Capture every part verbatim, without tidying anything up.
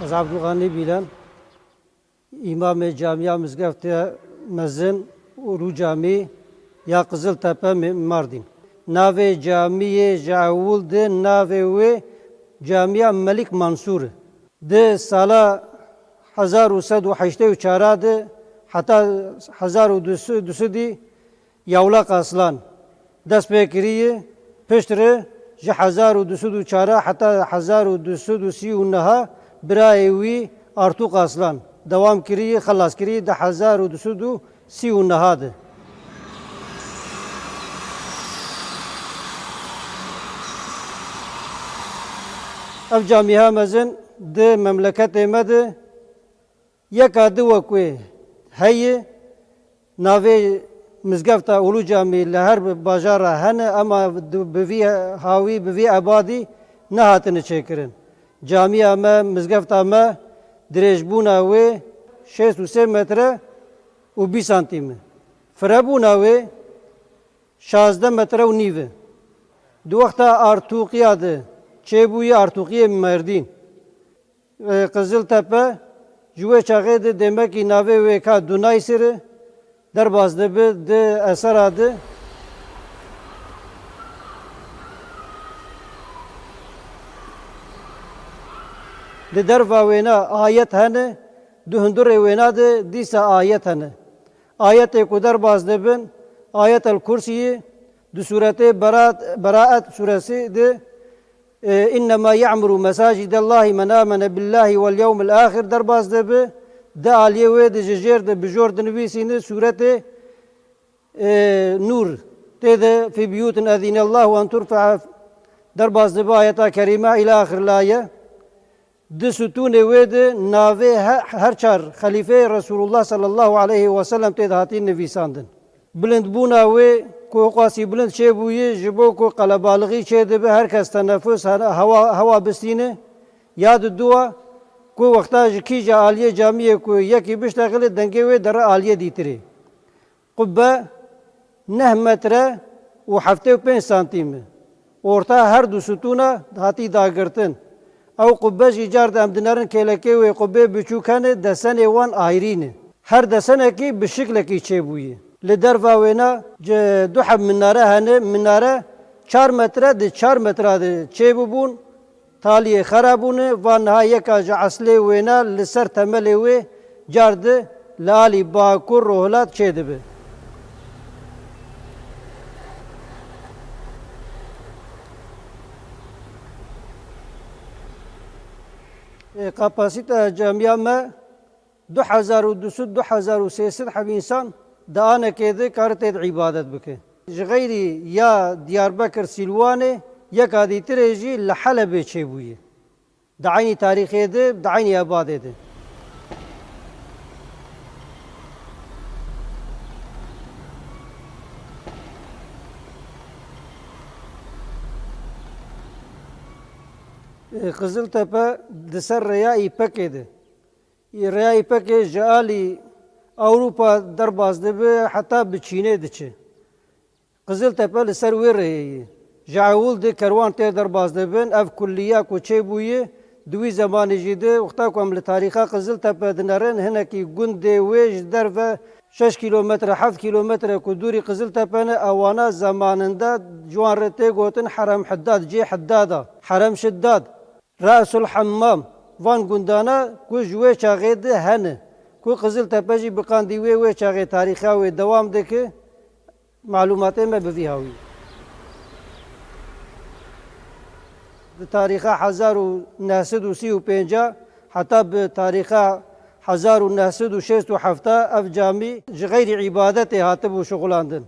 Ez Abdulganî Bîlen, îmamê camiya mizgeftê mezin Ulu Camî ya Qiziltepe, Mê-, Mardîn. Navê camiyê ji ewil de navê wê Camiya Melik Mansûr e. Di sala hezar û sed û heştê û çar de heta hezar û du sed û du sed yê Yawlak Aslan dest pê kiriye, piştre ji hezar û du sed û çar heta hezar û du sed û sî û neh birayê wî Artûk Aslan dewam kiriye, xilas kiriye di hezar û du sed û sî û neh de. Ev camiha mezin di memleketê me de yeka di wek wê heye, navê mizgefta Ulu Camî li her bajara hene, ema di, bi vî hawî, bi vî ebadî nehatine çêkirin. Camiya me, mizgefta me dirêjbûna wê şêst û sê metre û bîst santîm e. Firebûna wê şazdeh metre û nîv e. Di wexta Artûqiya de çêbûyî, Artûqiyê Mêrdîn. E, Qiziltepe ji wê çaxê de demekî navê wê ka Dunaysir e, derbas dibe di esera de. Di derva wêna ayet hene, di hundurê wêna de dîsa ayet hene. Ayetê ku derbas dibin, Ayet el Kursiyê, di sûretê Beraat, Beraat sûresî de, e, "Innema ya'muru mesacidallahi men amene billahi wel yewmil ahir" derbas dibe, di aliyê wê de ji jêr de bi jor dinivîsîne sûretê, e, Nûr. Tê de "Fî biyutin ezinellahu en turfa'a" derbas dibe ayeta kerîme îla axir laye. Di sütûnê wê de navê he-, her çar xelîfeyê Resulullah sallallahu aleyhi ve sellem tê de hatî nivîsandin. Bilindbûna wê ku hiqasî bilind çêbûyî, ji bo ku qelebalixî çêdibe, her kes tenefus, he-, hewa, hewa bistîne, ya di dua ku wexta ji kîja aliyê camiyê ku yekî biştexile, dengê wê dere aliyê dîtirê. Qubbe neh metre û heftê û pênc santîm e. Orta her du sütûna hatî dagirtin. Ew qubbe jî car de em dinerin kêlekê wê qubbê biçûk hene, desenê wan ayrî ne. Her desenekî bi şiklekî çêbûyî. Li derva wêna ci-, du heb minare hene. Minare çar metre di çar metra de çêbûbûn. Taliyê xera bûne, van niha yeka ji eslê wêna li ser temelê wê car di li alî bakur rohilat çêdibe. Ê, kapasîteya camiya me du hezar û du sed, du hezar û sê sed heb însan di anekê de kare tê de îbadet bike. Ji xeyrî ya Diyarbekir Sîlwanê, yeka dîtirê jî li Helebê çêbûye. Di eynî tarîxê de, di eynî ebadê de. Qiziltepe di ser rêya Îpekê de. Rêya Îpekê ji alî Ewropa derbas dibe, heta bi Çînê diçe. Qiziltepe li ser wê rêyê ye. Ji ewil de kerwan tê derbas dibin. Ev kulliya ku çêbûye, di wî zemanê jî de, wexta ku em li tarîxa Qiziltepe dinerin, hinekî gundê wê ji derve şeş kîlometre, heft kîlometre ku dûrî Qiziltepe ne, ewana zemaninda ji wan re tê gotin Herem Hiddad, cê Hiddada, Herem Şiddad. Resul Hemmam, van gundana ku ji wê çaxê de hene, ku Qiziltepe jî bi qandî wê, wê çaxê tarîxa wê dewam dike, malûmatê me bi vî hawî. Di tarîxa hezar û neh sed û sî û pênc heta bi tarîxa hezar û neh sed û şêst û heft ev camî ji xeyrî îbadetê hatibû şixulandin.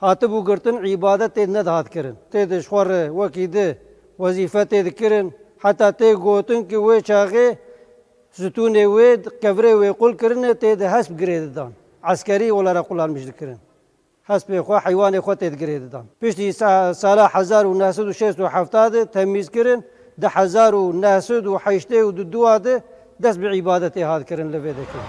Hatibû girtin, îbadet tê de nedihat kirin. Tê de ji xwe re wekî di wezîfe tê dikirin. Heta tê gotin ki wê çaxê sütûnê wê, kevirê wê qul kirine, tê de hesp girê didan. Eskerî olarak kullanmiş dikirin. Hespê xwe, heywanê xwe tê de girê didan. Piştî sa-, sala hezar û neh sed û şêst û heft de temîz kirin, di hezar û neh sed û heştê û du de dest bi îbadetê hat kirin li vê dekê.